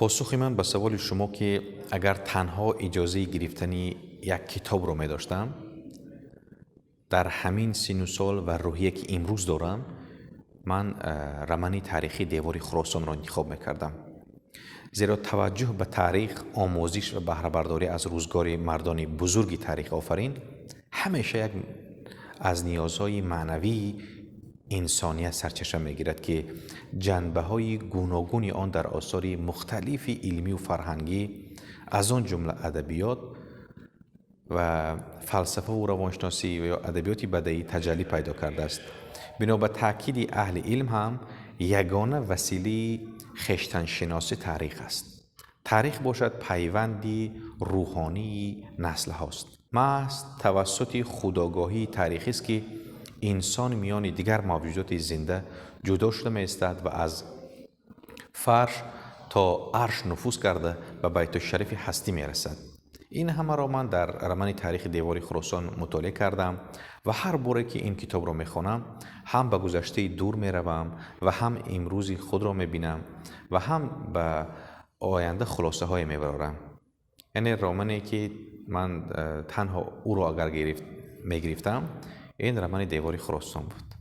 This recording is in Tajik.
Посухи ман ба саволи шумо, ки агар танҳо иҷозаи гирифтани як китобро медоштам, дар ҳамин синну сол ва рӯҳие, ки имрӯз дорам, ман романи таърихии «Девори Хуросонро» интихоб мекардам. Зеро таваҷҷӯҳ ба таърих, омӯзиш ва баҳрабардорӣ аз рӯзгори мардони бузурги таърихофарин ҳамеша як аз ниёзҳои маънавии инсоният сарчашма мегирад, ки ҷанбаҳои гуногуни он дар осори мухталифи илмию фарҳангӣ, аз он ҷумла адабиёт ва фалсафаву равоншиносӣ ва ё адабиёти бадаӣ, таҷаллӣ пайдо кардааст. Бино ба таъкиди аҳли илм ҳам, ягона василаи хештаншиносӣ таърих аст. Таърих бошад, пайванди рӯҳонии наслҳост. Маҳз тавассути худогоҳии таърихист, ки инсон миёни дигар мавҷудоти зинда ҷудо шуда меистад ва аз фарш то арш нуфуз карда, ба байтушарифи ҳастӣ мерасад. Ин ҳамаро ман дар романи таърихи «Девори Хуросон» мутолиа кардам ва ҳар боре, ки ин китобро мехонам, ҳам ба гузаштаи дур меравам ва ҳам имрӯзи худро мебинам ва ҳам ба оянда хулосаҳое мебарорам. Яъне романе, ки ман танҳо ӯро агар мегирифтам, ин романи «Девори Хуросон» буд.